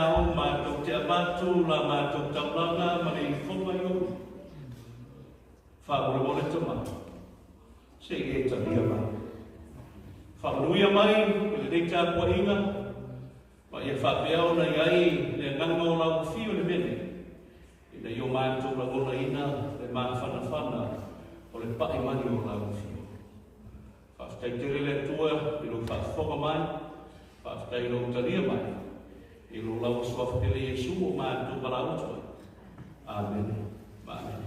Taeao matou te avatu la matou taulaga ma le ifoga i ou faamolemole tama se i e talia mai. Faamanuia mai i lenei tapuaiga ma ia faapea ona i ai le agaga o lau afio i le mea nei, ina ia o matou lagonaina le mafanafana o le pa'i mai o lau afio. Faafetai tele le Atua i lou faafofoga mai, faafetai i lou talia mai, i lo lava suafa pele Iesu o matou valaau atu ai. Amene ma amene.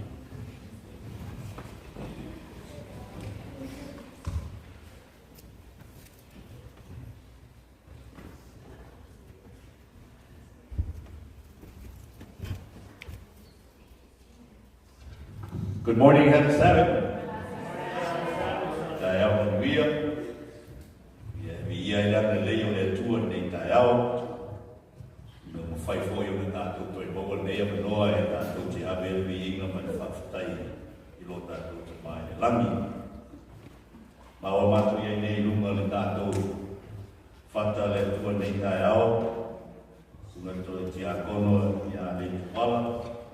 Good morning, happy Sabbath. Taeao manuia. Ia e viia ai le agalelei o le Atua i lenei taeao. Ina ua mafai foi ona tatou toe maua lenei avanoa e tatou te ave ai le viiga ma le faafetai i lo tatou Tama i le lagi. Ma ua matou i ai nei i luga o le tatou fata le Atua i lenei taeao. Susuga i le toe tiakono ia Leituala,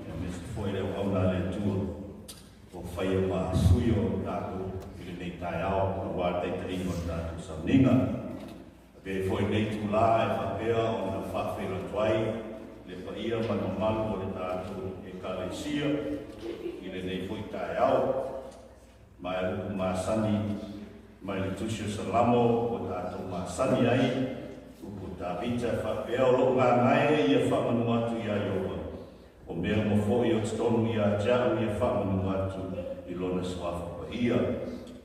aemaise foi le auauna a le Atua o faia ma sui o tatou i lenei taeao aua le taitaiga o le tatou sauniga. Avea ai foi lenei itulā e faapea ona faafeiloai atu ai le paia ma le mamalu o le tatou Ekalesia i lenei foi taeao. Ma e upu masani mai le Tusi o Salamo ua tatou masani ai, upu o Tavita e faapea, O lou gagae ia faamanu atu iā Ieova, o mea uma foi o totonu ia te a'u ia faamanu atu i Lona suafa paia.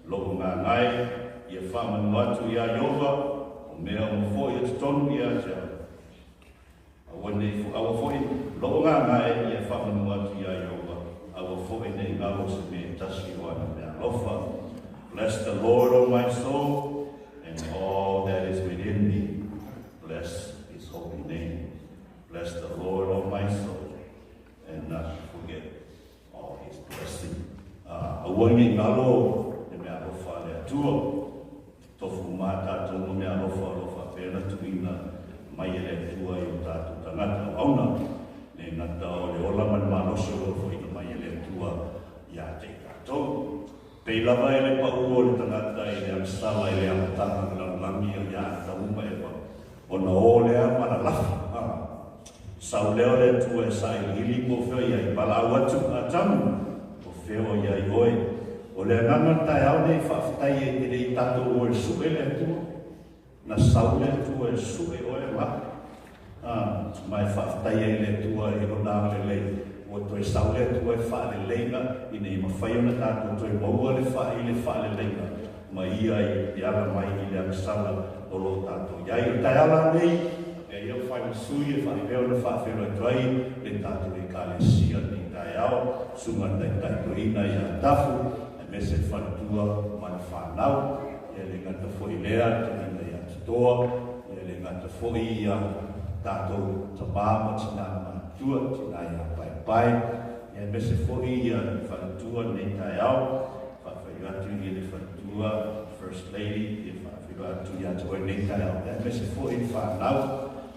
Lou gagae ia faamanu atu iā Ieova, o mea uma foi o totonu ia te a'u. Aua nei aua foi lou gagae ia faamanu atu iā Ieova, aua foi nei galo se mea e tasi o ana meaalofa. Bless the Lord, O my soul, and all that is within me. Bless his holy name. Bless the Lord, O my soul, and not forget all his blessing. Aua nei galo le meaalofa a le Atua. Tofu uma tatou ma meaalofa o lo o faapea ona tuuina mai e le Atua i o tatou tagata auauna, le gata o le ola ma le malosi o lo o foʻina mai e le Atua ia te i tatou. Pei lava e le paʻu o le tagata i le agasala i le amataga o le lalolagi o ia Atamu ma Eva, ona o lea ma lalafi, a. Sau lea o le Atua e sailiili po o fea o i ai, valaau atu, Atamu, o fea o i ai oe? O le agaga o le taeao lenei e faafetai ai e le i tatou o e suʻe le Atua. Na sau le Atua e suʻe oe ma a'u. A, ma e faafetai ai i le Atua i Lona agalelei, ua toe sau le Atua e faaleleiga ina ia mafai ona tatou toe maua le fa, i le faaleleiga ma Ia i ala mai i le agasala o lo o tatou i ai. O le taeao la lenei, avea ia o fai ma sui e faapea ona faafeiloai atu ai le tatou Ekalesia i lenei taeao, Susuga i le Taitai Toeaina ia Tafu, aemaise le faletua ma le fanau. Ia le gata foi lea, le toeaina ia Totoa, ia le gata foi ia tatou tama ma tina matutua, tina ia Paepae, ia aemaise foi ia le faletua lenei taeao, faafeiloai atu i le faletua, First Lady, ia faafeiloai atu ia te oe lenei taeao, ia aemaise foi le fanau,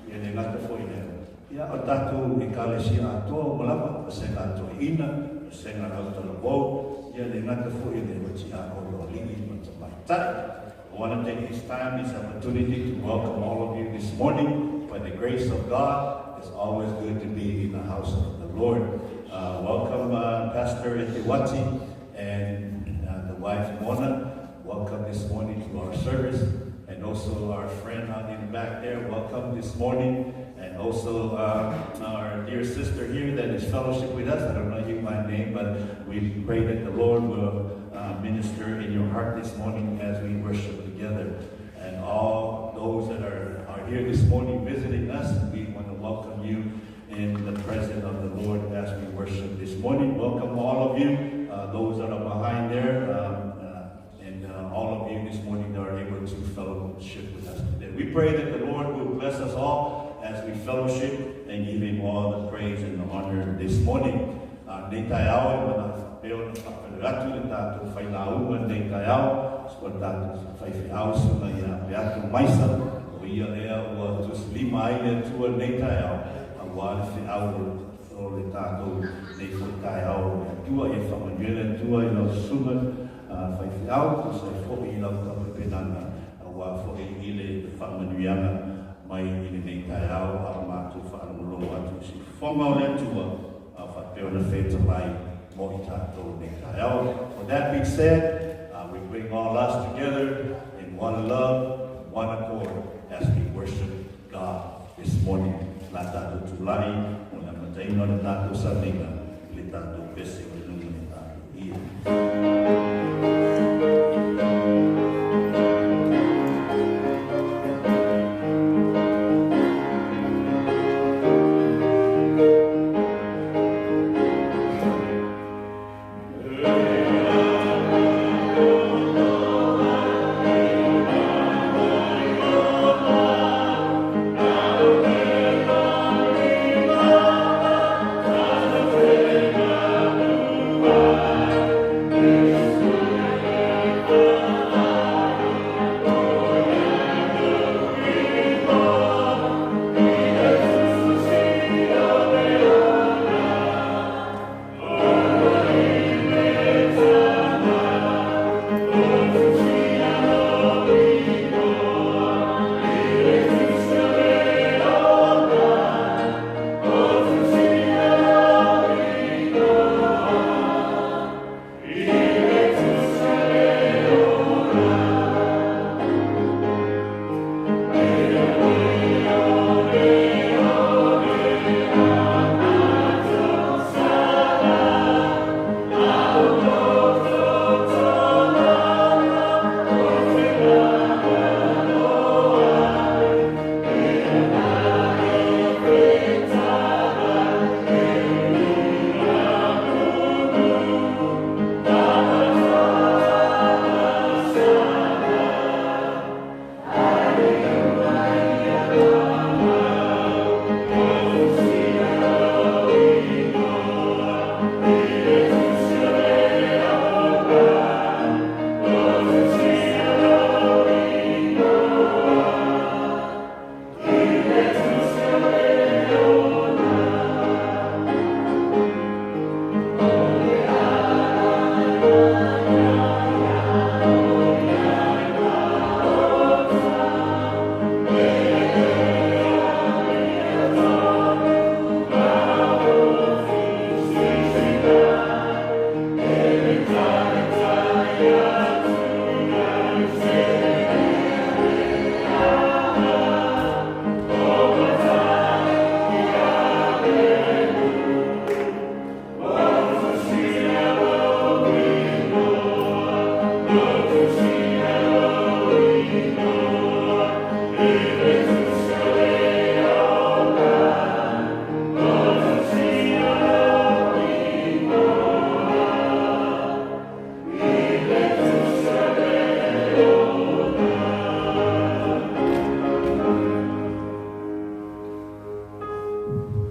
ia le gata foi lea, ia o tatou Ekalesia atoa uma lava, vasega a toeaina, vasega a le autalavou, ia le gata foi le o tiakono alii ma tamaitai. I want to take this time, this opportunity to welcome all of you this morning. By the grace of God, it's always good to be in the house of the Lord. Welcome Pastor Eteuati and the wife Mona. Welcome this morning to our service. And also our friend out in the back there, welcome this morning. And also our dear sister here that is fellowship with us. I don't know you by name, but we pray that the Lord will minister in your heart this morning as we worship together. And all those that are here this morning visiting us, we want to welcome you in the presence of the Lord as we worship this morning. Welcome all of you, those that are behind there, and all of you this morning that are able to fellowship with us today. We pray that the Lord will bless us all as we fellowship and give Him all the praise and the honor this morning. Nei taeao e mana faapea ona faafeiloai atu le tatou failauga i lenei taeao, so le tatou faifeau susuga ia Peato Maisa, o O ia lea ua tusilima ai le Atua i lenei taeao, auā le feau o le tatou nei foi taeao o le Atua. Ia faamanuia le Atua i lau susuga faifeau, tusa ai foi i lau tapepenaga, auā foi i le faamanuiaga mai i lenei taeao, a o matou faalogologo atu i siufofoga o le Atua, a o faapea ona fetalai mo i tatou i lenei taeao. With that being said, we bring all us together in one love, one accord, as we worship God this morning. La tatou tulai mo le amataina o le tatou sauniga i le tatou pese o i luga le tatou ia.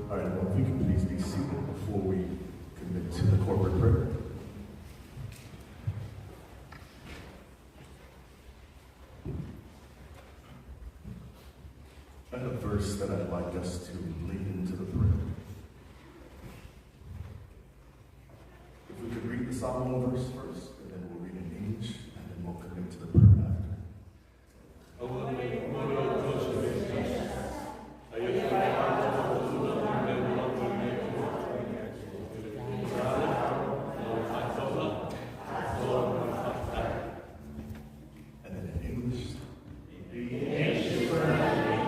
All right, well, if you could please be seated before we commit to the corporate prayer. I have a verse that I'd like us to lead into the prayer. If we could read the Samoan verse first, and then we'll read in English, and then we'll commit to the prayer after. Aua ne i momoli outou i se vesi. A ia faitau i le ua i le Atua. I le ma le faitaula, ma le faafetai. And then in English. Be anxious for nothing,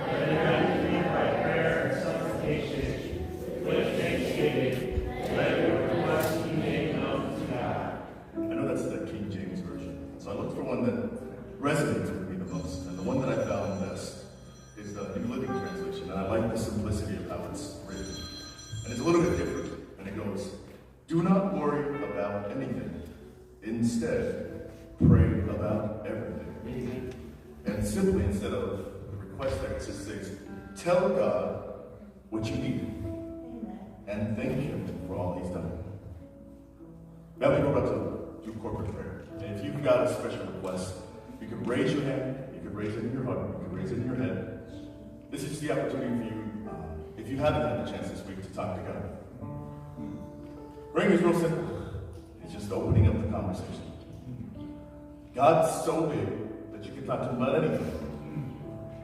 but in everything by prayer and supplication, with thanksgiving, let your requests be made known to God. I know that's the King James Version. So I looked for one that resonates with me the most. And the one that I found best is the New Living Translation. And I like the simplicity of how it's written. And it's a little bit different. And it goes, "Do not worry about anything. Instead, pray about everything." Amen. And simply, instead of the request there, it just says, tell God what you need. Amen. And thank Him for all He's done. Now we're about to do corporate prayer. And if you've got a special request, you can raise your hand, you can raise it in your heart, you can You raise it in your head. This is the opportunity for you, if you haven't had the chance this week, to talk to God. Praying is real simple. It's just opening up the conversation. God's so big that you can talk to him about anything.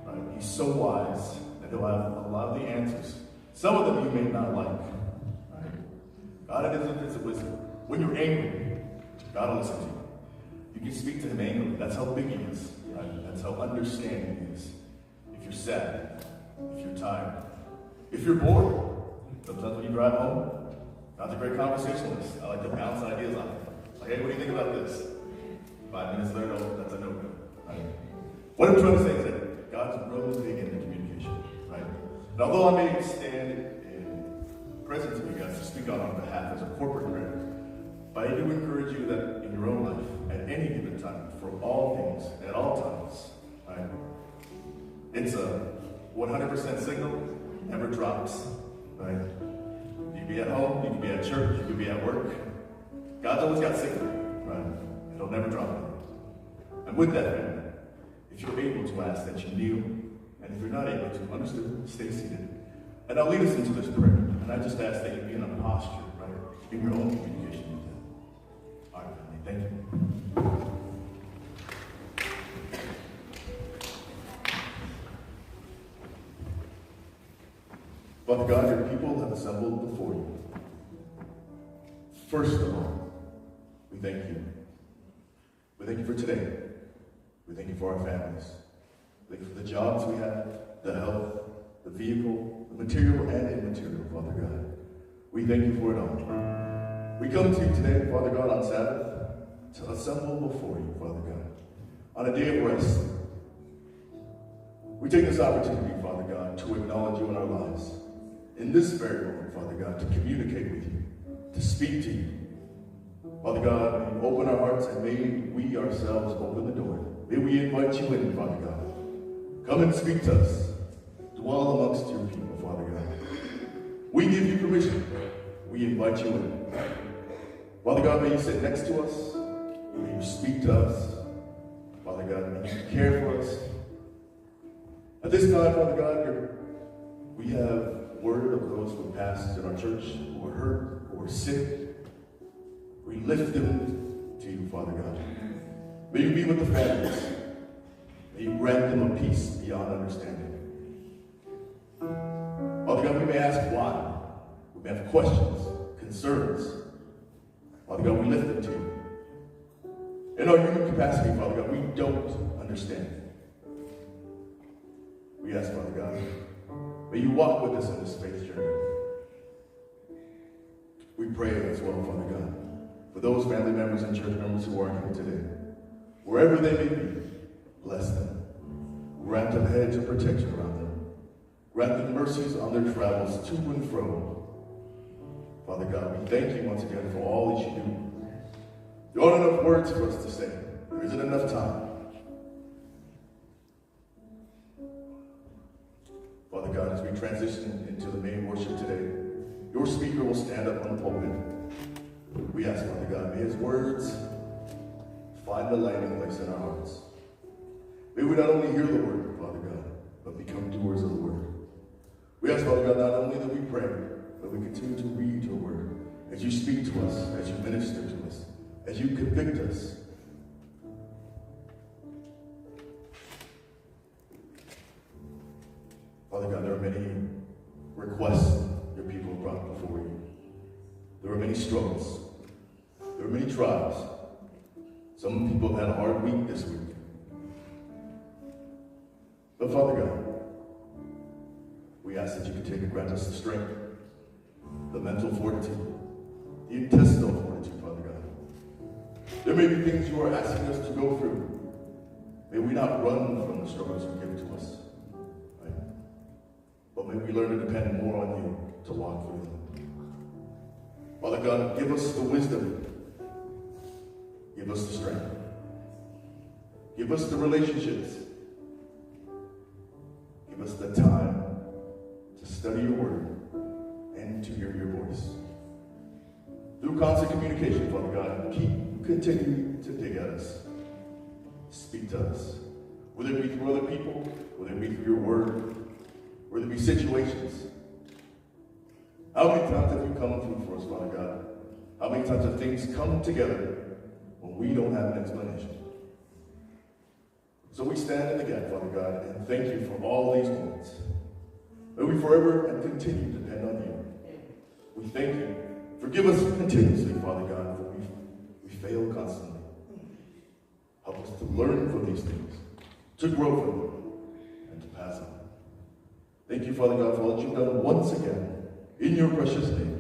Right? He's so wise that he'll have a lot of the answers. Some of them you may not like. Right? God is infinite wisdom. When you're angry, God will listen to you. You can speak to him angrily. That's how big he is. Right? That's how understanding he is. If you're sad, if you're tired, if you're bored, sometimes when you drive home, God's a great conversationalist. I like to bounce ideas off him. Like, hey, what do you think about this? 5 minutes later, oh, that's a no-go. Right? What I'm trying to say is that God's really big into communication, right? And although I may stand in the presence of you guys to speak out on behalf as a corporate prayer, but I do encourage you that in your own life, at any given time, for all things, at all times, right? It's a 100% signal, never drops, right? You can be at home, you can be at church, you can be at work. God's always got signal, right? It'll never drop. And with that, family, if you're able to ask that you kneel, and if you're not able to, understood, stay seated. And I'll lead us into this prayer. And I just ask that you be in a posture, right, in your own communication with Him. All right, family, thank you. Father God, your people have assembled before you. First of all, we thank you. We thank you for today. We thank you for our families. We thank you for the jobs we have, the health, the vehicle, the material and immaterial, Father God. We thank you for it all. We come to you today, Father God, on Sabbath, to assemble before you, Father God, on a day of rest. We take this opportunity, Father God, to acknowledge you in our lives. In this very moment, Father God, to communicate with you, to speak to you. Father God, may you open our hearts and may we ourselves open the door. May we invite you in, Father God. Come and speak to us. Dwell amongst your people, Father God. We give you permission. We invite you in. Father God, may you sit next to us. May you speak to us. Father God, may you care for us. At this time, Father God, we have word of those who have passed in our church, who are hurt, who are sick. We lift them to you, Father God. May you be with the families. May you grant them a peace beyond understanding. Father God, we may ask why. We may have questions, concerns. Father God, we lift them to you. In our human capacity, Father God, we don't understand. We ask, Father God, may you walk with us in this faith journey. We pray as well, Father God, for those family members and church members who are here today. Wherever they may be, bless them. Grant them a hedge of protection around them. Grant them mercies on their travels to and fro. Father God, we thank you once again for all that you do. There aren't enough words for us to say. There isn't enough time. Father God, as we transition into the main worship today, your speaker will stand up on the pulpit. We ask, Father God, may his words find a landing place in our hearts. May we not only hear the word, Father God, but become doers of the word. We ask, Father God, not only that we pray, but we continue to read your word as you speak to us, as you minister to us, as you convict us. Father God, there are many requests your people have brought before you. There are many struggles. There are many trials. Some people have had a hard week this week. But Father God, we ask that you continue to grant us the strength, the mental fortitude, the intestinal fortitude, Father God. There may be things you are asking us to go through. May we not run from the struggles you give to us, right? But may we learn to depend more on you to walk through them. Father God, give us the wisdom. Give us the strength. Give us the relationships. Give us the time to study your word and to hear your voice. Through constant communication, Father God, keep continuing to dig at us. Speak to us. Whether it be through other people, whether it be through your word, whether it be situations. How many times have you come through for us, Father God? How many times have things come together when we don't have an explanation? So we stand in the gap, Father God, and thank you for all these moments. May we forever and continue to depend on you. We thank you. Forgive us continuously, Father God, for we fail constantly. Help us to learn from these things, to grow from them, and to pass on. Thank you, Father God, for all that you've done once again. In your precious name.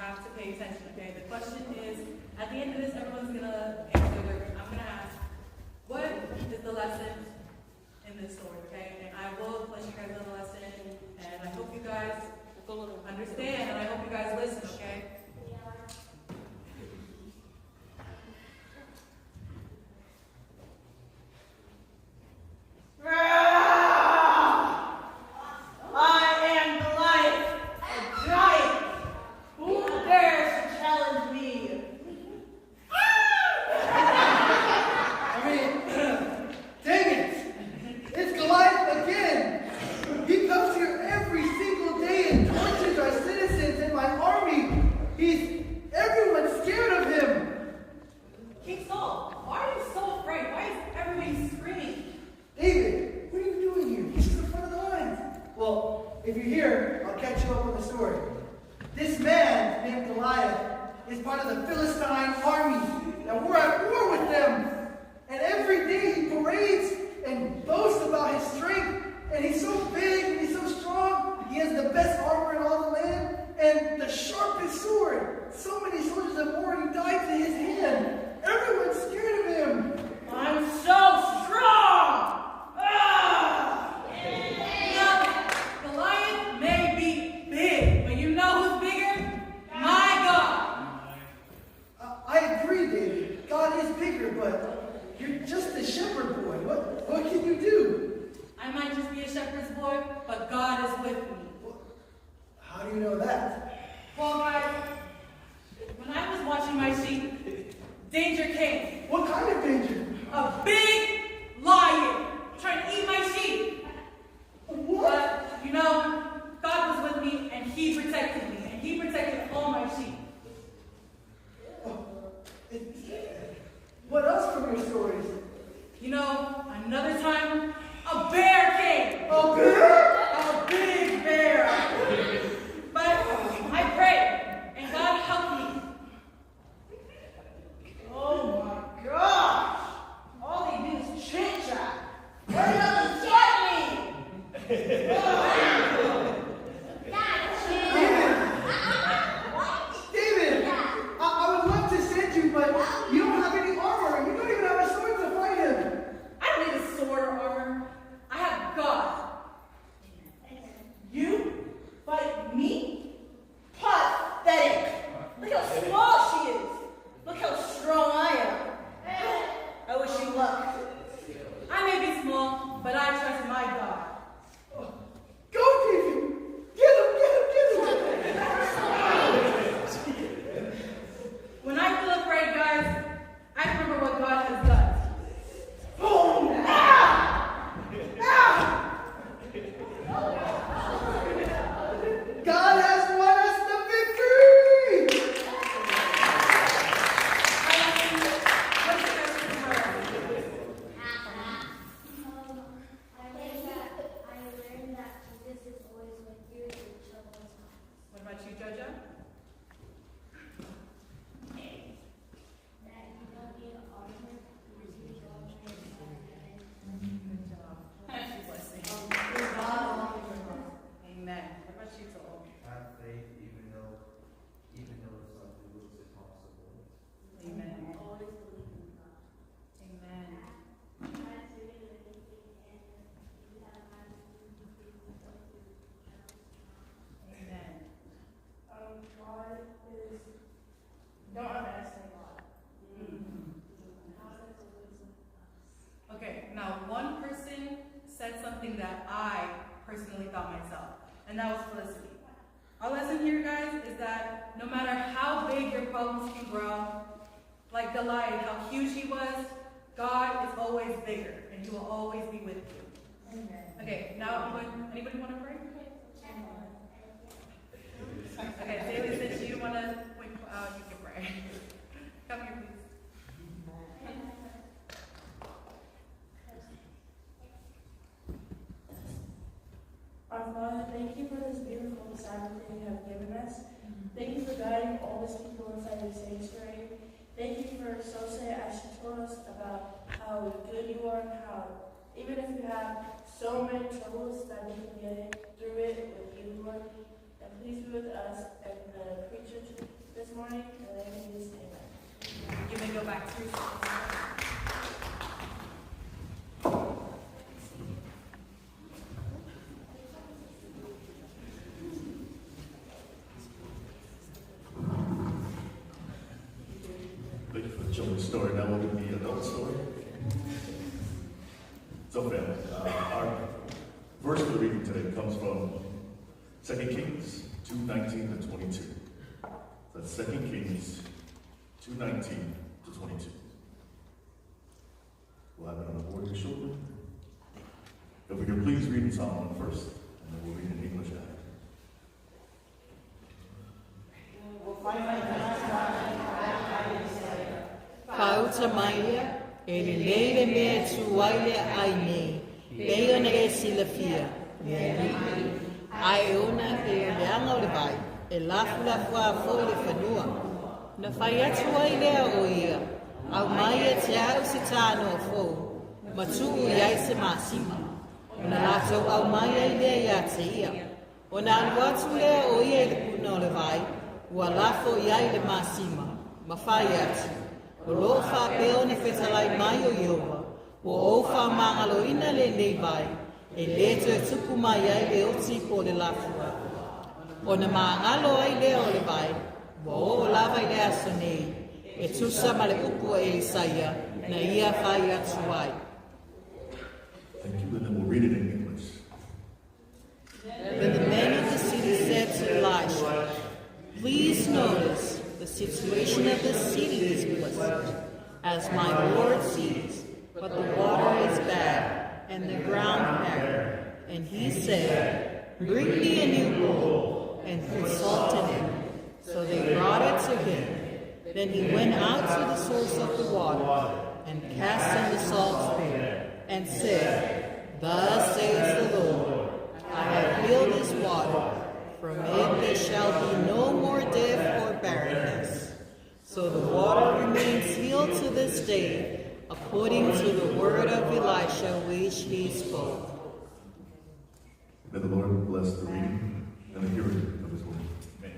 have to pay attention, okay? The question is, at the end of this, everyone's gonna answer. I'm gonna ask, what is the lesson in this story, okay? And I will let you guys know the lesson, and I hope you guys understand, and I hope you guys listen, okay? I am Goliath, a giant. Who dares to challenge me? I mean, dang it! It's Goliath again! He comes here every single day and tortures our citizens and my army. Everyone's scared of him. King Saul, why are you so afraid? Why is everybody screaming? David, what are you doing here? This is the front of the lines. Well, if you're here, I'll catch you up on the story. This man named Goliath is part of the Philistine army, and we're at war with them. And every day he parades and boasts about his strength, and he's so big and he's so strong. He has the best armor in all the land and the sharpest sword. So many soldiers have already died to his hand. Everyone's scared of him. I'm so strong! Ah! Now, Goliath may be big, but you know who's bigger? My God. I agree, David. God is bigger, but you're just a shepherd boy. What can you do? I might just be a shepherd's boy, but God is with me. How do you know that? Well, guys, when I was watching my sheep, danger came. What kind of danger? A big lion trying to eat my sheep. What? But, you know, God was with me, and he protected me, and he protected all my sheep. What else from your stories? You know, another time, a bear came. A bear? A big bear. But I prayed, and God helped me. Oh my gosh! All they do is chit chat. Hurry up and fight me! David! I would love to send you, but you don't have any armor. You don't even have a sword to fight him. I don't need a sword or armor. I have God. You fight me? Pathetic! Look how small she is! Look how strong I am! I wish you luck. I may be small, but I trust my God. Go, David! Get him, get him, get him! When I feel afraid, guys, I remember what God has done. Boom! Ah! Ah! God has won us the victory! What's the message from our lesson? I learned that Jesus is always with you through troubled times. What about you, Jojo? That you don't need armor because you don't train Good job. Blessing. Amen. What about you, Toll? Have faith even though something looks impossible. Amen. Always believe in God. Amen. Amen. God is. Don't underestimate God. Okay, now one person said something that I personally thought myself, and that was Felicity. Our lesson here, guys, is that no matter how big your problems can grow, like Goliath, how huge he was, God is always bigger, and he will always be with you. Amen. Okay, now I'm going, anybody want to pray? Okay, David, since you want to point people out, you can pray. Come here, please. Our Father, thank you for this beautiful Sabbath that you have given us. Thank you for guiding all these people inside your sanctuary. Thank you for Sose as she told us about how good you are and how even if you have so many troubles that we can get through it with you, Lord. And please be with us and the preacher morning. In the name of Jesus, amen. You may go back to your seats. Thank you for the children's story. Now we'll do the adult story. So, family, our verse for the reading today comes from 2 Kings 2:19 to 22. That's 2 Kings 2:19 to 22. We'll have it on the board here shortly. If we could please read in Solomon first, and then we'll read in English after. Fa'auta mai ia, e lelei le mea e tu ai le ai nei, pei ona e silafia, le alii, ae ona e o le aga o le vai, e lafulafoā foi le fanua. Na fai atu ai lea o ia, aumai ia te a'u se tanoa fou, ma tuu i ai se masima. Ona latou aumai ai lea iā te ia. Ona alu atu lea o ia i le puna o le vai, ua lafo i ai le masima, ma fai atu, O lo o faapea ona fetalai mai o Ieova, ua ou faamagaloina lenei vai, e lē toe tupu mai ai le oti po o le lafua. Ona magalo ai lea o le vai, ua oo lava i le aso nei, e tusa ma le upu a Elisaia na ia fai atu ai. Thank you, and then we'll read it in English. Then the men of the city said to Elisha, Please notice the situation of the city is pleasant, as my Lord sees, but the water is bad and the ground barren. And he said, Bring me a new bowl and put salt in it. So they brought it to him. Then he went out to the source of the water and cast in the salt there and said, Thus says the Lord, I have healed this water. From it there shall be no more death or barrenness. So the water remains healed to this day, according to the word of Elisha which he spoke. May the Lord bless the reading and the hearing of his word. Amen.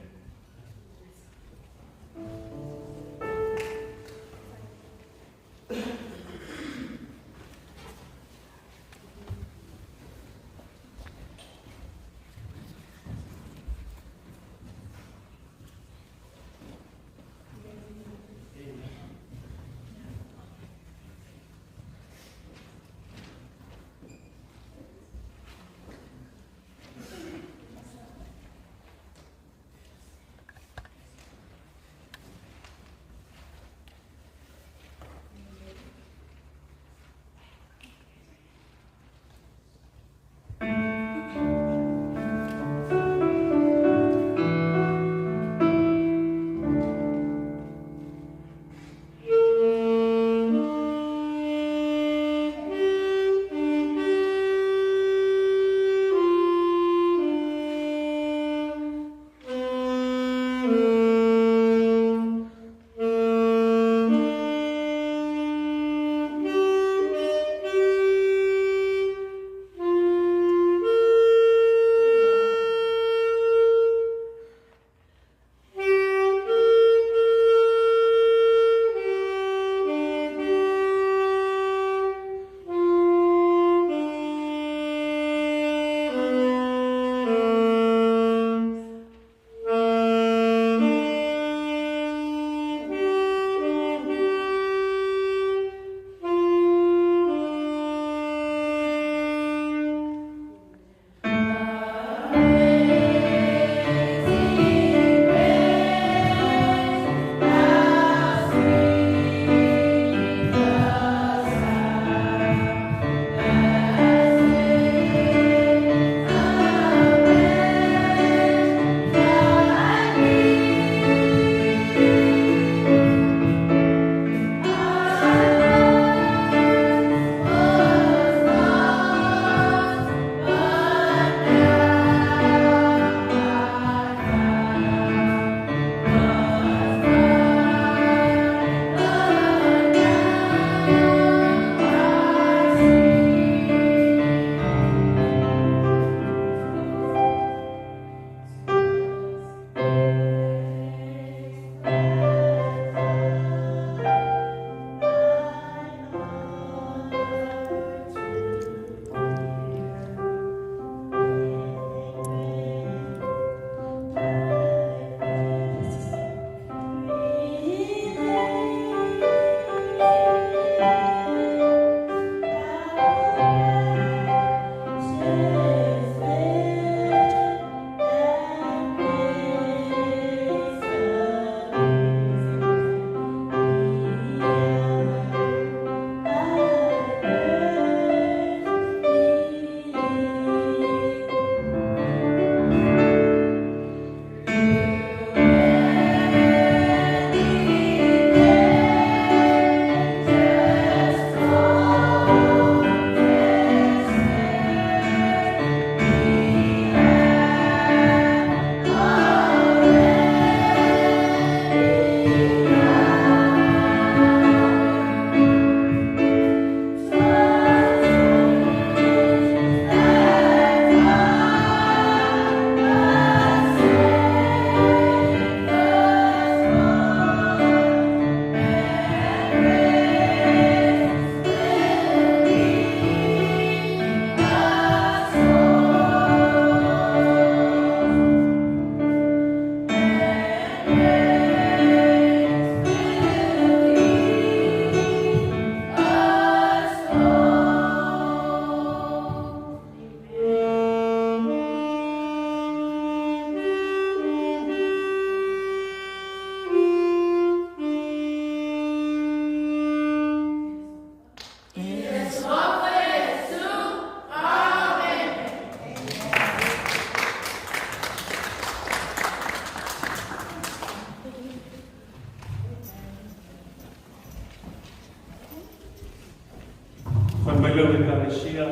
leo le Ekalesia.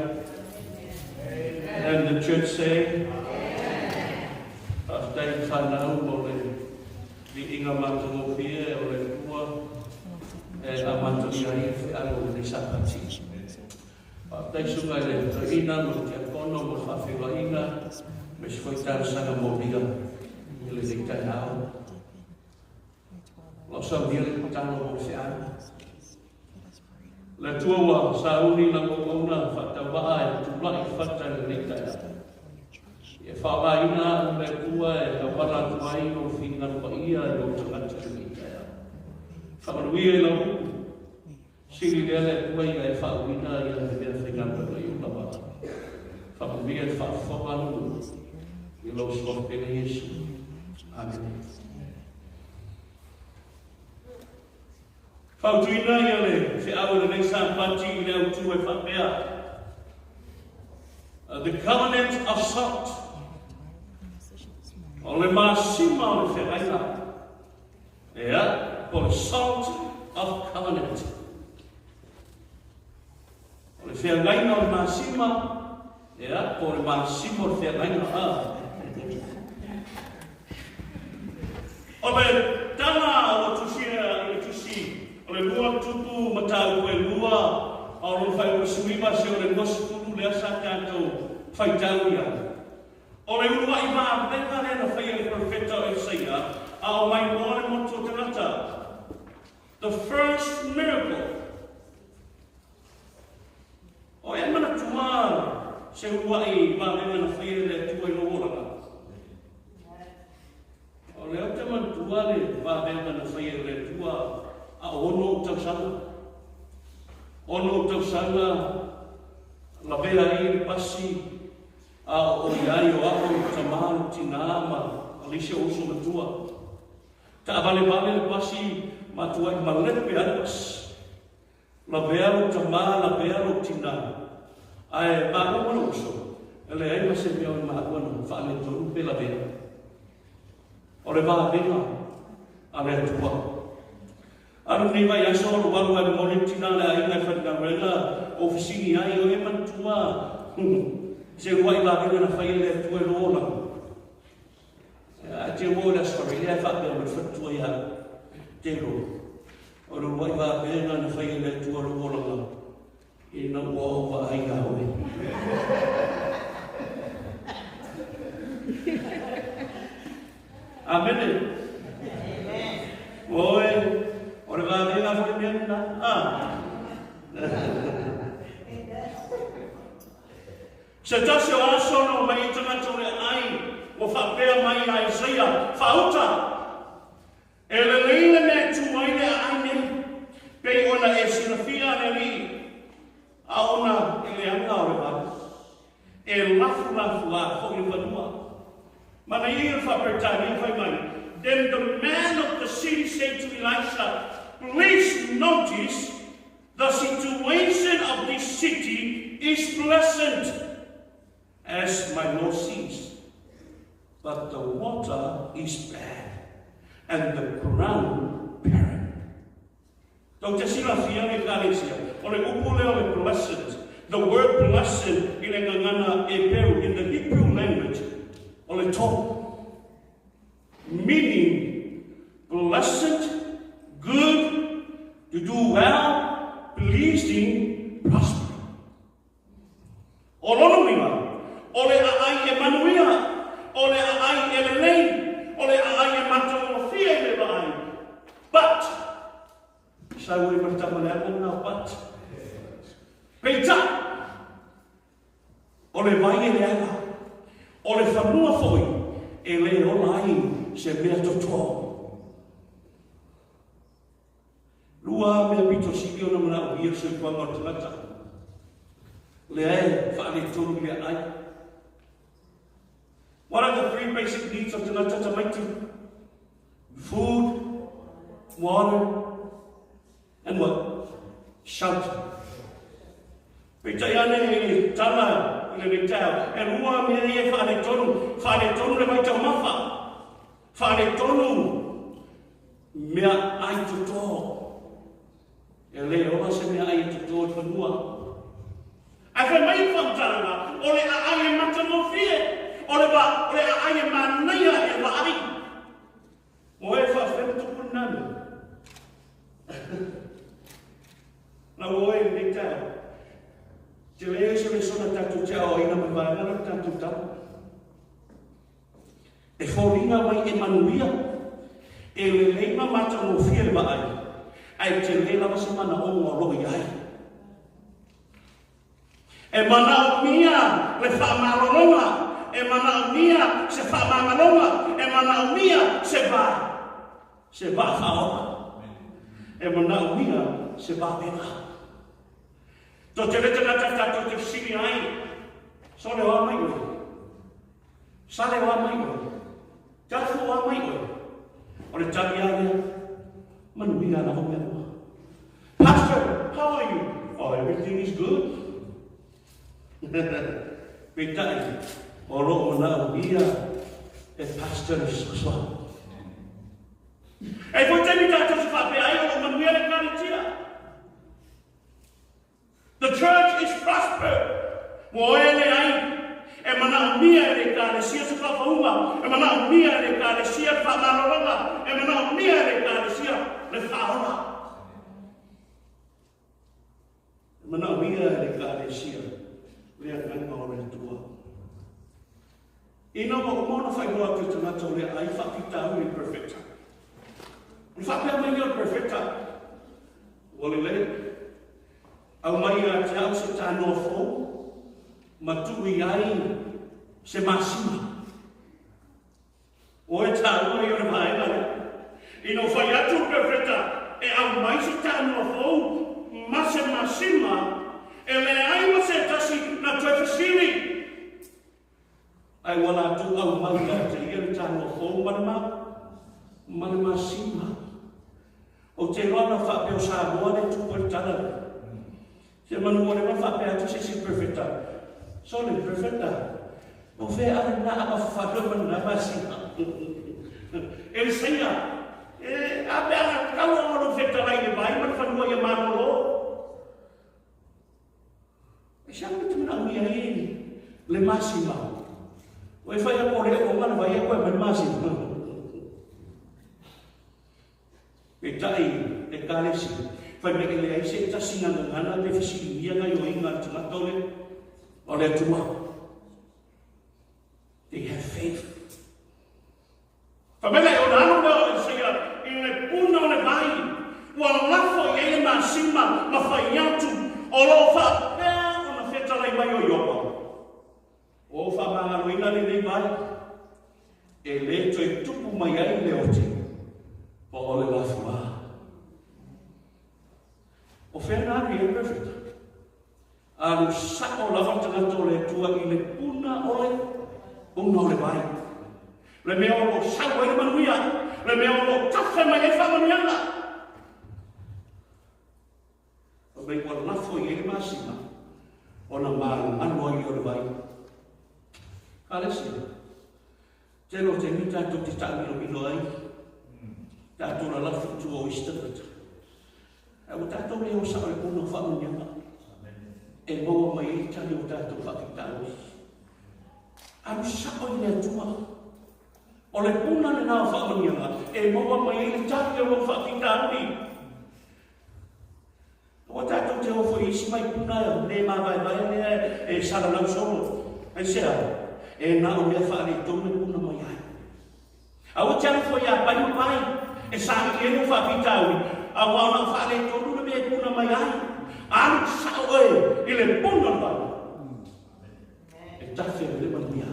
And the church say, Faafetai i whanau mo le viiga matagofie o le Atua e amatalia ai le feau o lenei Sapati. Faafetai susuga i le toeaina ma le tiakono mo le faafeiloaiga aemaise foi talosaga molia i lenei taeao. O lau saunia le tatalo mo le feau. Le Atua ua sauni lau auauna faatauvaa e tulai i fata i lenei taeao. Ia faaaogaina au le Atua e auala atu ai lou finagalo paia i ou tagata i lenei taeao. Faamanuia i lau upu. Sili lea le Atua ia e faauuina ia le mea faigaluega i ou lava. Faamanuia i le faafofoga a lou nuu i lou Suafa Pele Iesu. Amene. Fautuina ia le feau i lenei Sapati i le autu e faapea, The Covenant of Salt. O le masima o le feagaiga. Ea, po le Salt of Covenant. O le feagaiga o le masima, ea, po o le masima o le feagaiga. A. O le tala ua tusia i le tusi o le lua tupu mataupu e lua, a o lona faaiuga 19 seia o le 20 lea sa tatou faitau i ai. O le uluai vavega lea na faia e le perofeta o Isaia a o mai loa le motu o tagata. The first miracle. O e manatua se uluai vavega na faia e le Atua i lou olaga? O lea ou te manatua le vavega na faia e le Atua a o ono ou tausaga. Ono ou tausaga lavea ai le pasi A o ʻoiai o aʻo i tamā lou tinā ma le isi o uso matua. Taʻavalevale le pasi ma tuaʻi malepe ai le pasi. Lavea lou tamā, lavea lou tinā. Ae maua ma lou uso, e leai ma se mea o i maua na faaletonu pe lavea. O le vavega a le Atua. Alu lenei vaiaso o lou alu ai momoli le tina a le aiga e faigaluega o fesili ai, o e manatua se uluai vavega na fai e le Atua i lou olaga? Ae te ua o le Aso Faraile ae faapea mai le faletua ia au, Te iloa, o le uluai vavega na fai e le Atua i lou olaga, ina ua ou vaai ia oe. Amene. Oe, o le vavega foi mea lena. Ah. Se tasi o aso na omai ai tagata o le aai, ua faapea mai ia Isaia, Faauta! E lelei le mea e tū ai le aai nei, pei ona e silafia le Alii, a ona e leaga o le vai, e lafulafu a foi le fanua. Manaia ia le faa-Peretania fai mai, Then the man of the city said to Elisha, Please notice the situation of this city is pleasant, as my Lord sees, but the water is bad, and the ground barren. Tou te silafia le Ekalesia, o le upu lea o le blessed, the word blessed i le gagana Eperu, in the Hebrew language, o le tohu, meaning blessed, good, to do well, pleasing, prosper. O lona uiga, o le aai e manuia, o le aai e lelei, o le aai e matagofie i le vaai. But, sau ai ma le tama leaga lena o but. Peitai, o le vai e leaga, o le fanua foi e le ola ai se mea toto. Lua mea pito sili ona manaomia le soifuaga o le tagata, lea e faaletonu i le aai. What are the three basic needs of tagata tamaiti? Food, water, and what? Shelter. Peitai ane i le tala i lenei taeao, e lua mea ia e faaletonu, faaletonu le vaitaumafa, faaletonu Mea ai toto. E le ola se mea ai toto i fanua. Ae fai mai le faamatalaga, o le aai e matagofie, o le, va, o le aai e manaia e vaai. O e faafefea ona tupu lena mea. Na ua oe lenei taeao. Te le se lesona tatou te aoaina mai vaega lea o le tatou tala. E foliga mai e manuia, e lelei ma matagofie le vaai, ae tele lava se manaoga o lo o i ai. E manaomia le faamalologa, e manaomia se faamagaloga, e manaomia se va, se vaa faaola. E manaomia se vavega. Toatele tagata tatou te fesili ai, Sole o a mai oe? Sale o a mai oe? Tafu o a mai oe? O le tali a lea, manuia lava mea uma. Pastor, how are you? Oh, everything is good. Peitai, o lo o manaomia e pastor le fesoasoani. E foi taimi tatou te faapea ai o lo o manuia le Ekalesia. The church is prospered. Ua oe leai, e manaomia e le Ekalesia se faafauga, e manaomia e le Ekalesia le faamalologa, e manaomia e le Ekalesia le faaola. E manaomia e le Ekalesia le agaga o le Atua. Ina ua uma ona faailoa atu e tagata o le aai faafitauli le perfecta. Ona faapea mai lea o le perfecta, Ua lelei, aumai ia te au se tanoa fou ma tuu i ai se masima. O e tāua ia o le vaega lea. Ina ua fai atu le perfecta e aumai se tanoa fou ma se masima, e leai ma se tasi na toe fesili. Ae ua latou aumai ia te ia le tanoa fou ma le ma, ma le masima. Ou te iloa ana faapea o Samoa le tupu ai le tala lea. Se manu ua leva faapea atu se isi perfecta. Sole, perfecta. O fea ale na ama fafalua ma lena masima. E le saia, e a pe ana tau o lou fetalai le vai ma le fanua ia malolo. E se aha te manaomia ai le masima? O e whai a kore o ngana vai a koe mai masima. Peitai, Ekalesi, whai mai ele ai se tasi ngana ngana te fisilingia ngai o inga te matole o le Atua. They have faith. Fai mai le ona alu lea o Isaia i le puna o le vai, ua lafo i ai le masima ma fai atu, o lo o faapea ona fetalai mai o Iopa. Ua ou faamagaloina lenei vai, e le toe tupu mai ai le ote, po o le lafuā. O fea na alu i ai perfect? Alu sa'o lava le tagata o le Atua i le puna o le puna o le vai. Le mea o lo o sau ai le manuia, le mea o lo o tafe mai ai faamanuiaga. Fai mai ua lafo i ai le masima, ona malumalu ai o le vai. Kalesi, tele o taimi tatou te taamilomilo ai, tatou lalafi i tua o isi tagata. Ae ua tatou le o sao i le puna o faamanuiaga e maua mai ai tali o tatou faafitauli. Alu sao i le Atua. O le puna lena o faamanuiaga e maua mai ai le tali o lou faafitauli. Aua tatou te o foi i isi maipuna le mavaevae lea e salalau solo. Aisea? E na o mea faaletonu e puna mai ai. Aua te alu foi ia pai ma pai e saili ai lou faafitauli, aua ona o faaletonu le mea e puna mai ai. Alu sao oe i le puna o le vai. E tafe ai le manuia.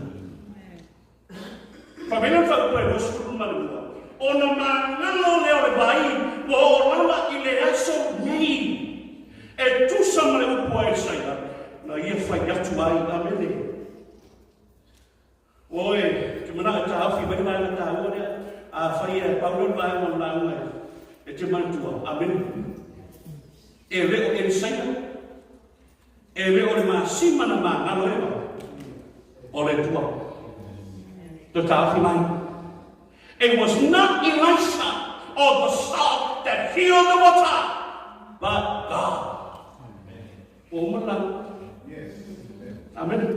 Fai mai le fautua e 22, ona magalo lea o le vai ua oo lava i le aso nei, e tusa ma le upu a Isaia, na ia fai atu ai. Amene. Oi, te manao e taofi mai le vaega taua lea, afai e pau lea o le vaega o le lauga e te manatua. Amene. E le o Elisaia, e le o le masima na magalo ai le vai, o le Atua. Toe taofi mai. It was not Elisha or the salt that healed the water, but God. Ua uma le lauga. Amene.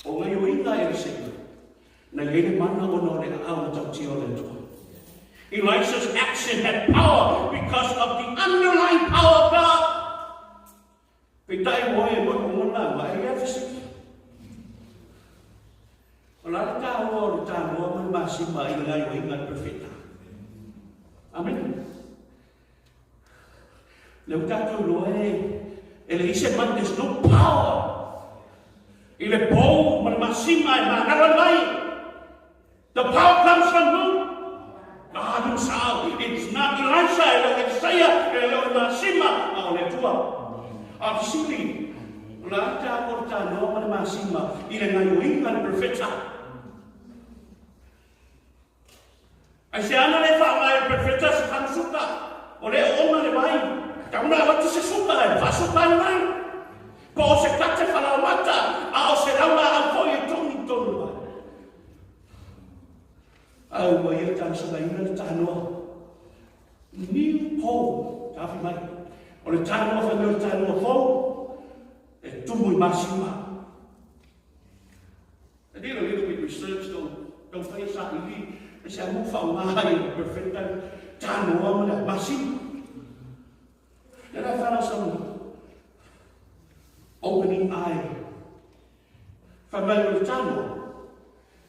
O gaioiga a Elisea, na i ai le mana ona o le aao matautia o le Atua. Elisha's action had power because of the underlying power of God. Peitai ua e moe ona ma e lea fesili. O la le tāua o le tānoa ma le masima i le gaioiga a le perofeta. Amene. Le ua tatou iloa e, e leai se mana, there's no power i le pou ma le masima e manala mai. The power comes from who? God himself. It's not Elisha, e le o Elisea, e le o le masima, a o le Atua. A o le fesili, o le a le taua o le tanoa ma le masima i le gaioiga a le perofeta? Aisea ana le faaaoga e le perofeta se fanu suka, o le oona le vai, tau na avatu se suka e faasuka ai le vai, po o se kate falaomata, a o se laulaau foi e togi i tonu le vai. Ae ua ia talosagaina le tanoa niu pou, taofi mai, o le tanoa fai mai o le tanoa fou, e tumu i masima. I did a little bit research tau tau fai saili e se amu whaonga ai e perfecta tanoa ma le masima. Then I found out some opening eye. Whai mai o le tanoa.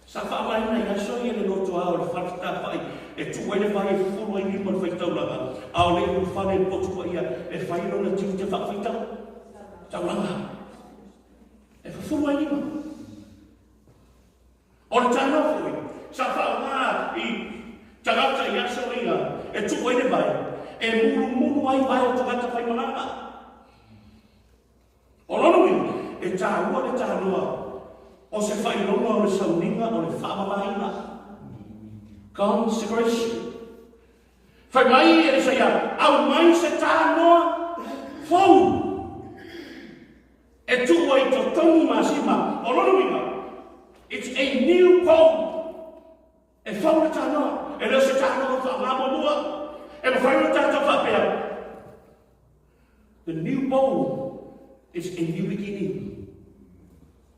Sa whaamaina i aso ia le loto a o le whare e tu ai le vai e fufuru ai lima le whaitaulaga, a o le iu whare le potu pa ia e whai lona tiu te whaawhaitau. Taulaga. E fufuru ai lima. O le taeao foi, sa faaaoga i tagata i aso ia e tuu ai le vai, e mulumulu ai vae o tagata faimalaga. O lona uiga, e taua le tanoa o se faailoga o le sauniga o le faamamaina. Consecration. Fai mai Elisaia, Aumai se tanoa fou e tuu ai totonu masima. O lona uiga, it's a new code. E fou le tanoa, e le o se tanoa faaaoga muamua. E mafai ona tatou faapea, The new bowl is a new beginning.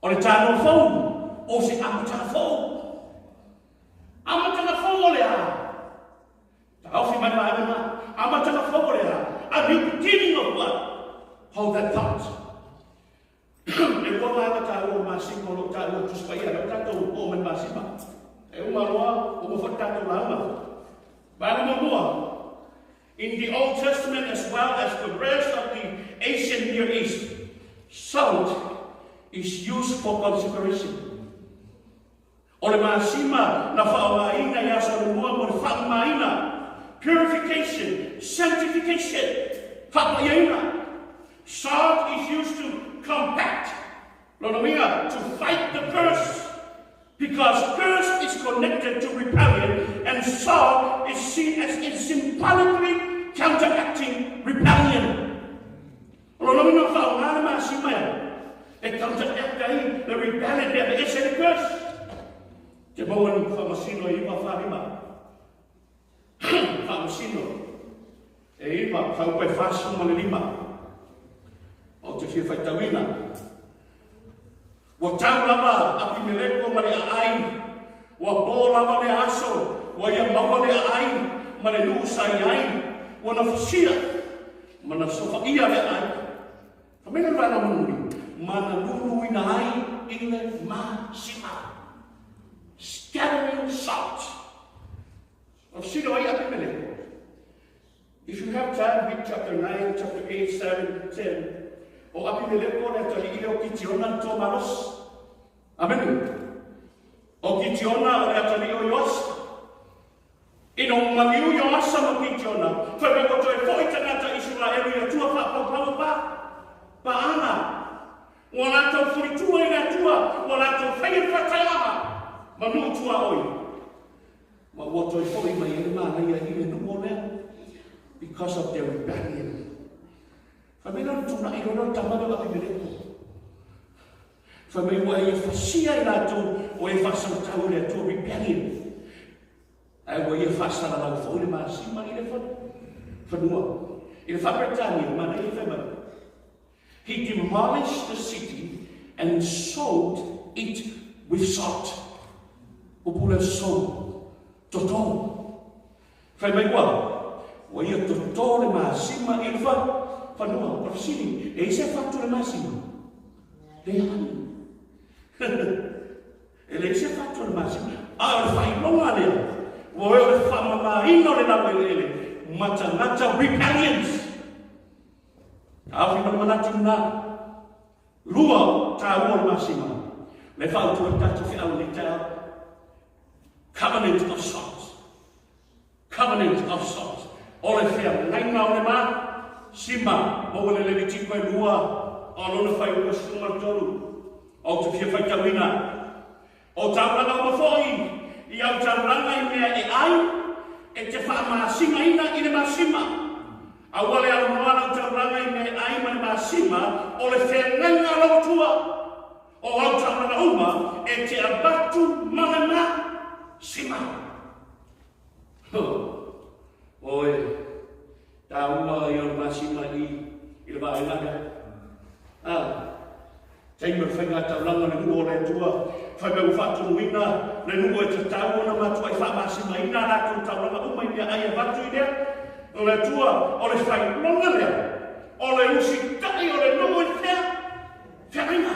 O le tanoa fou, o se amataga fou. Amataga fou o le a? Taofi mai vaega na. Amataga fou o le a? A new beginning of what? Hold that thought. E lua vaega taua o masima o lo o taua Tusi Paia, lea ua tatou oo mai masima. E uma loa, uma foi le tatou lauga. Vaega muamua, In the Old Testament as well as the rest of the Asian Near East, salt is used for consecration. O le masima na faaaogaina i aso lua mo le faamamaina, purification, sanctification, faapaiaina. Salt is used to combat, lona uiga, to fight the curse, because curse is connected to rebellion and salt is seen as in symbolically counteracting rebellion. O lona uiga na faaaoga le masima e e counteract ai le rebellion pe aveese le curse. Te maua ni faamasino e iva wharima. Faamasino e iva, whaupa e whasu ma le lima. O te fia whaitauina. Ua tau lava Apimeleko ma le aai, ua pō lava le aso, ua ia maua le aai ma le nuu sa i ai, ua na fasia ma na sofaia le aai. Fa mai le vaega mulimuli, ma na luluina ai i le masima. Scattering salt. O silo ai Apimeleko. If you have time, read chapter 9, chapter 8, 7, 10. O Apimeleko le atalii lea o Kitiona le toa malosi. Amene. O Kitiona o le atalii o Ioasa. Ina ua maliu Ioasa ma Kitiona, fai mai ua toe foi tagata Isaraelu i Atua faapaupaua pa, paana. Ua latou fulitua i le Atua, ua latou faia le faataiaga ma nuu tuaoi. Ma ua toe foi mai ai le manaia i le nuu o lea, because of their rebellion. Fai mai lona tunai loa lea o tama lea o Apimeleko. Fai mai ua ia fasia i latou o e faasautau i le Atua, rebellion. Ae ua ia faasalalau foi le masima i le fanua. I le faa-Peretania, manaia le fai mai, He demolished the city and sold it with salt. Upu lea sold, toto. Fai mai ua, ua ia toto le masima i le fa, fanua. O le fesili, e i se fatu le masima? Leai. E leai se fatu o le masima. A o le faailoga lea, ua oe o le faamamaina o le laueleele ma tagata rebellions. Taofi ma le manatu lena. Lua, taua o le masima. Le fautua i le tatou feau i lenei taeao. Covenant of salt. Covenant of salt. O le feagaiga o le ma, sima, maua le Levitiko e lua, o lona faaiuga 13. Ou te fia faitauina. O taulaga uma foi i au taulaga i mea e ai, e te faamasinaina i le masima. Aua le aunoa lau taulaga i mea e ai ma le masima, o le feagaiga a lou Atua. O au taulaga uma e te avatu ma le masima. Oi, taua ia o le masima i i le vaega lea. Ah, taimi o le faiga taulaga le nuu o le Atua, fai mai ua faatonuina le nuu e tatau ona matuai faamasimaina a latou taulaga uma i mea ai avatu i lea o le Atua, o le failona lea, o le usitai o le nuu i fea, feagaiga.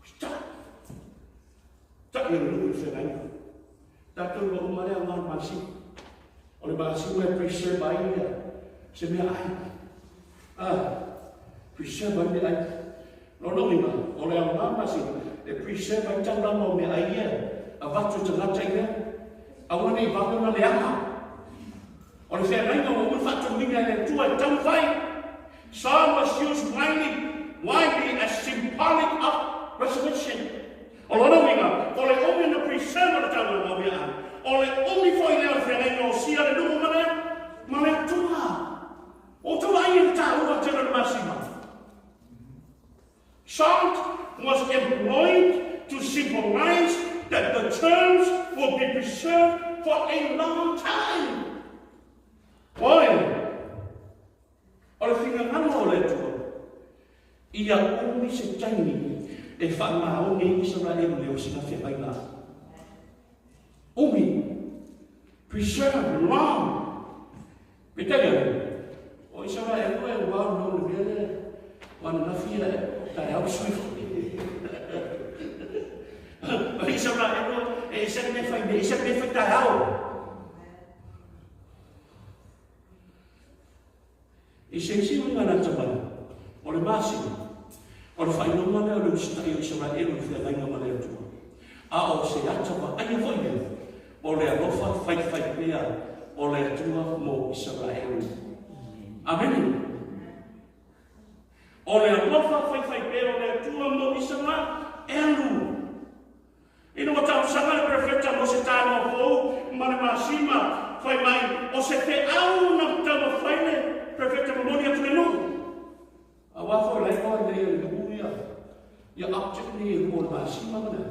Usitai. Taʻi o le nuu i le feagaiga. Tatou iloa uma le aoga o le masima. O le masima e preserve ai ia se mea ai. Ah, preserve ai mea ai. Lona uiga, o le aoga o le masima, e preserve ai taulaga o mea ai ia avatu e tagata i lea. Aua ne i vave ona leaga. O le feagaiga ua uma ona faatonuina e le Atua e taumafai. Psalm was used widely, widely as symbolic of resurrection. O lona uiga, o le umi na preserve le taulaga o mea ai. O le umi foi lea o le feagaiga o sia le nuu ma le, ma le Atua. O outou vaai i le taua tele o le masima. Salt was employed to symbolize that the terms will be preserved for a long time. Oi, o le finagalo o le Atua, ia umi se taimi e faamaoni ai Isaraelu i le osina feagaiga. Umi, preserve long. Peitai ane, o Isaraelu e ua au no le mea lea, o ananafi ia taeao sui foi. O Isaraelu e ese le mea fai nei, ese le mea fai taeao. I se isi uiga lata mai, o le masina, o le faailoga lea o le usitai o Isaraelu i le feagaiga ma le Atua, a o se ata vaaia foi lea o le alofa faifaipea o le Atua mo Isaraelu. Amene. O le alofa faifaipea o le Atua mo Isaraelu. Ina ua talosaga le perofeta mo se taeao fou ma le masima, fai mai, o se feau na taumafai le perofeta momoli atu le nuu. Aua foi la igoa ina ia nuu ia, ia object nei e lua o le masima ma le.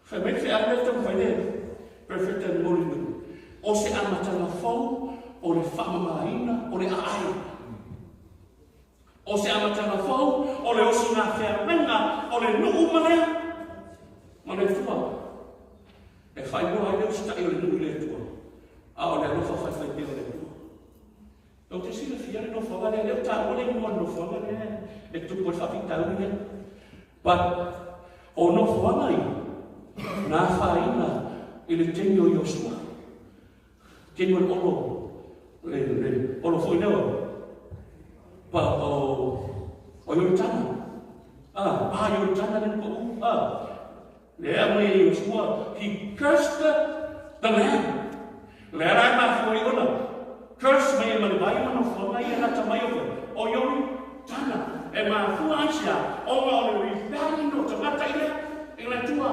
Fai mai le feau lea taumafai le perofeta momoli le nuu. O se amataga fou o le faamamaina o le aai. O se amataga fou o le osi ngā feagaiga o le nuu ma le ma le Atua. E faailoa ai le usitai o le nuu i le Atua, a o le alofa faifaipea o le Atua. Ou te silafia le nofoaga lea, lea ua taua le igoa o le nofoaga lea e tupu ai le faafitauli lea. But, o nofoaga ia, na afaina i le taimi o Iosua. Taimi o le olo, le, le olo foi lea o, pa, o, o Ioritana. Ah, ah, Ioritana le ko u, ah. Lea mai e Iosua, he cursed the, the land. Lea la e mafua i ona, curse mai e ma le vai ma nofoaga ia lata mai o koe, o Ioritana. E mafua ai se a, ona o le rebellion o tagata i le, i le Atua.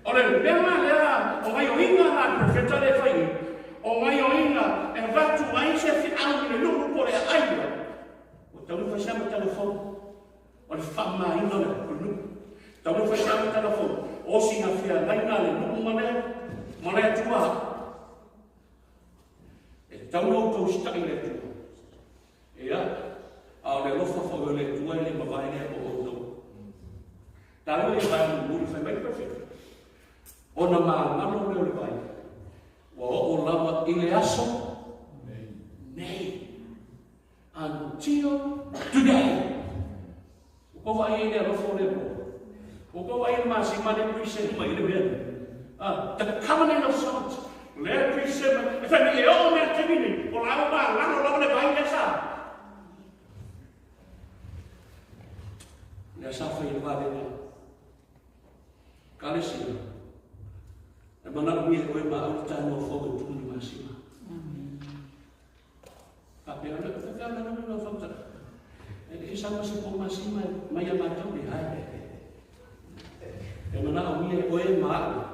O le mea lea o gaioiga na le profeta lea e fai nei, o gaioiga e avatu ai se feau i le nuu po o le aai lea, ua tatau ona fai se amataga fou o le faamamaina o le nuu. Tatau ona fai se amataga fou o sina feagaiga a le nuu ma le, ma le Atua. E tatau ona outou usitai i le Atua. Ia, a o le alofa foi o le Atua e le mavae lea mo outou. Taua ia vae mulimuli fai mai le Perofeta, ona magalo lea o le vai, ua oo lava i le aso nei. Until today. Ua tou vaai ai i le alofa o le Atua. Ua tou vaai i le masima lea present mai i le mea nei. Ah, the covenant of salt. Lea present mai. E fai mai e oo mai le taimi nei, o la ua magalo lava le vai lea sa. Lea sa fai e le vavega. Kalesia, e manaomia e oe ma au le taeao fou e tumu le masima. Faapea ona, faapea ona nui lau faamatalaga. E le i sau ma se po masima mai ia matou le hai. E manaomia e oe ma au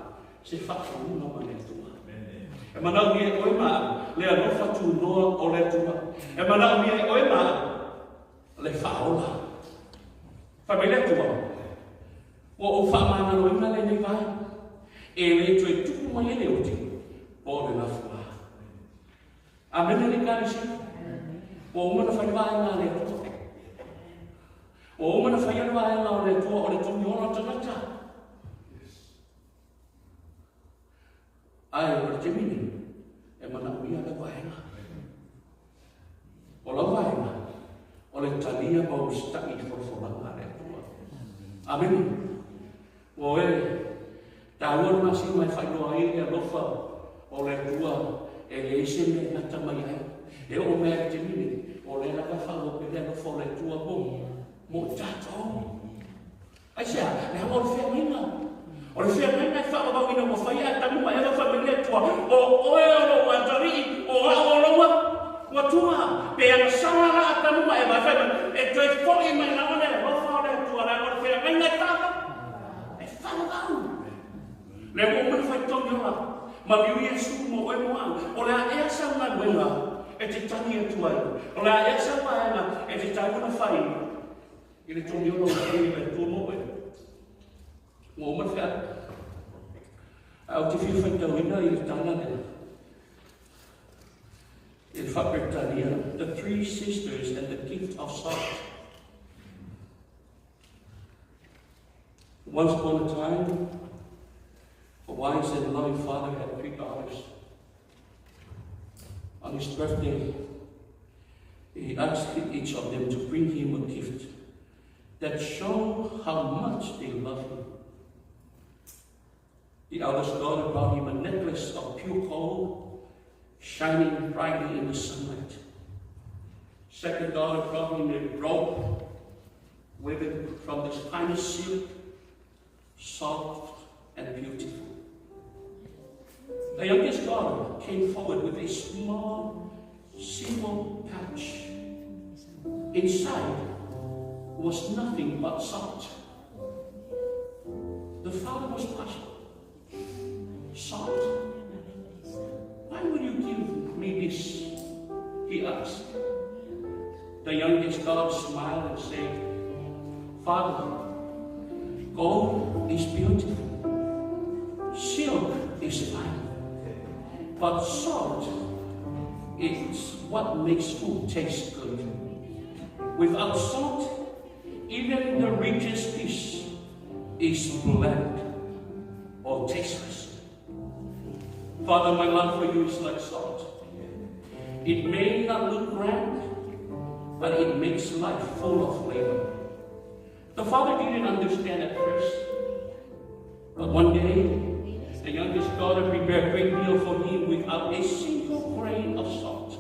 se faafouga ma le Atua. E manaomia e oe ma au le alofa tunoa o le Atua. E manaomia e oe ma au le faaola. Fai mai le Atua, Ua ou faamagaloina lenei vai, e le toe tupu mai ai le oti po o le lafuā. Amene le Ekalesia. Ua uma ona fai le vaega a le Atua. Ua uma ona faia le vaega o le Atua o le togiola o tagata. Ae o le taimi nei, e manaomia lau vaega. O lau vaega, o le talia ma usitai i folafolaga a le Atua. Amene. Ua e taua le masima e faailoa ai le alofa o le Atua e leai se mea e gata mai ai. E oo mai lava i le taimi nei, o lea lava e faaauau pea le alofa o le Atua mo, mo tatou. Aisea? Leaga o le feagaiga. O le feagaiga e faavavau ina ua fai Atamu ma Eva fai mai le Atua, O oe o lou atalii, o au o lou Atua. Pe agasala la Atamu ma Eva e fai mai, e toe foi mai lava le alofa o le Atua, leaga o le feagaiga e faavavau. E faavavau. Lea ua uma ona fai togiola, maliu Iesu mo oe mo au. O le a ea sau galuega e te tagi atu ai? O le a ea sau vaega e te tau ona fai? I le togiola o le le Atua mo oe. Ua uma le feau. Ae ou te fia faitauina i le tala lea. I le faa-Peretania, The Three Sisters and the Gift of Salt. Once upon a time, a wise and loving father had three daughters. On his birthday, he asked each of them to bring him a gift that showed how much they loved him. The eldest daughter brought him a necklace of pure gold, shining brightly in the sunlight. Second daughter brought him a robe woven from the finest silk, soft and beautiful. The youngest daughter came forward with a small, simple pouch. Inside was nothing but salt. The father was puzzled. Salt? Why would you give me this? He asked. The youngest daughter smiled and said, Father, gold is beautiful, silk is fine, but salt is what makes food taste good. Without salt, even the richest dish is bland or tasteless. Father, my love for you is like salt. It may not look grand, but it makes life full of flavor. The father didn't understand at first. But one day, the youngest daughter prepared a great meal for him without a single grain of salt.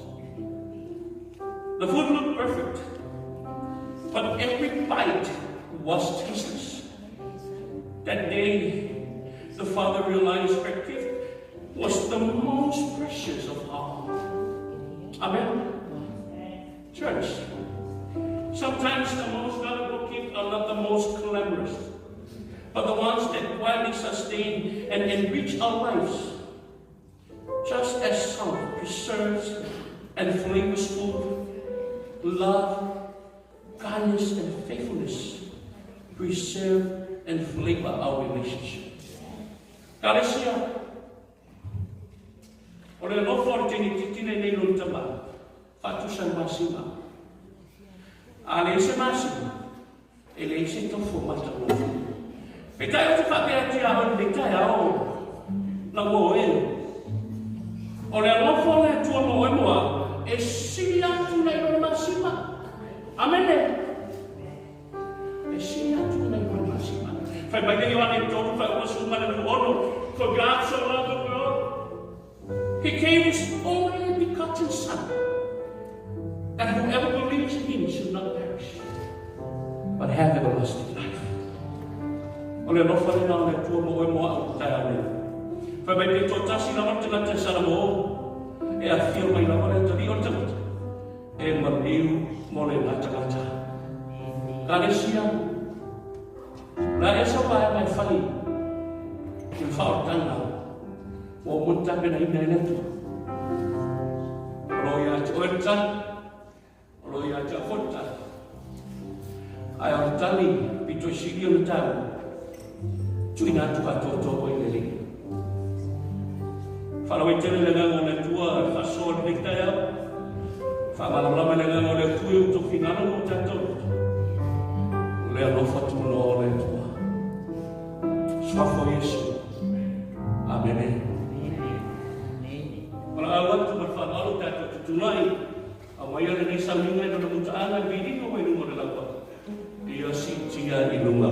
The food looked perfect, but every bite was tasteless. That day, the father realized her gift was the most precious of all. Amen. Church, sometimes the most valuable gifts are not the most glamorous, but the ones that quietly sustain and enrich our lives. Just as salt preserves and flavors food, love, kindness, and faithfulness preserve and flavor our relationship. Kalesia, O le alofa o le teine itiiti lenei i lona tamā, faatusa i le masima. A leai se masima, e leai se tofo matagofie. Peitai ou te faapea atu ia oe i lenei taeao, lau uo e, o le alofa o le Atua mo oe mo au, e sili atu nai lo le masima. Amene. E sili atu nai lo le masima. Fai mai le Ioane 3, faaiuga 16, For God so loved the world, He gave His only begotten Son, that whoever believes in Him should not perish, but have everlasting life. O le alofa lena o le Atua mo oe mo a'u i le taeao nei. Fai mai pe toatasi lava le tagata e salamo o, e afio mai lava le atalii o le tagata, e maliu mo lena tagata. Ekalesia, o le a ea sau vaega e fai i le faaolataga ua uma ona tapenaina e le Atua? O lo o ia te oe le tali, o lo o ia te au foi le tali. Ae o le tali pito i sili ona taua, tuuina atu atoatoa oe i le Alii. Faalauaitele le agaga o le Atua i le faasoa i lenei taeao. Faamalamalama le agaga o le Atua i outou finagalo ma o tatou loto. O le alofa tunoa o le Atua. Suafa o Iesu. Amene. Valaau atu ma le faaaloalo tatou tutulai, aumaia lenei sauniga i lona mutaaga i le viiga mai luga o le laua, ia siitia i luga.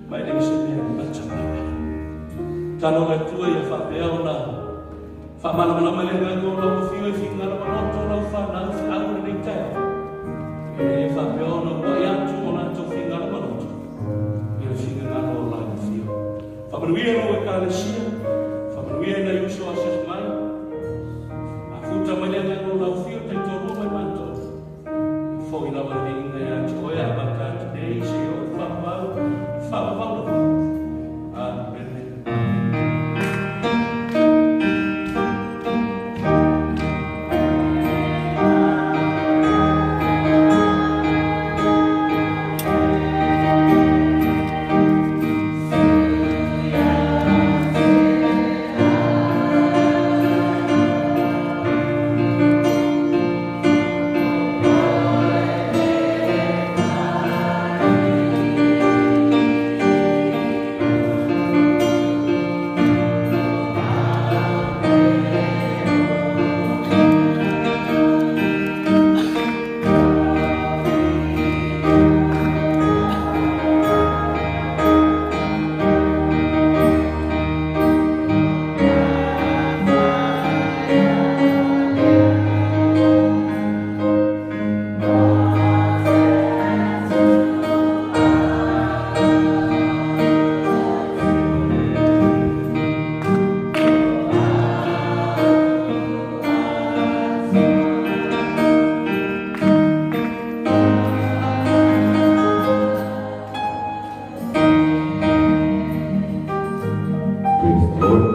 Ma e leai se mea e macha mai ai. Talo le Atua ia faapea ona faamalamalama le agaga o lau afio e finagalo ma loto o lau fanau feau i lenei taeao, ina ia faapea ona ua'i atu o latou finagalo ma loto i le finagalo o lau afio. Faamanuia lou Ekalesia, faamanuia i nai uso asiasi mai, mafuta mai le agaga o lau afio taitoalua mai matou. E foi lava le viiga ia te oe a amata atu nei seia oo i le faavavau, i faavavau lava. Amene. Praise the Lord.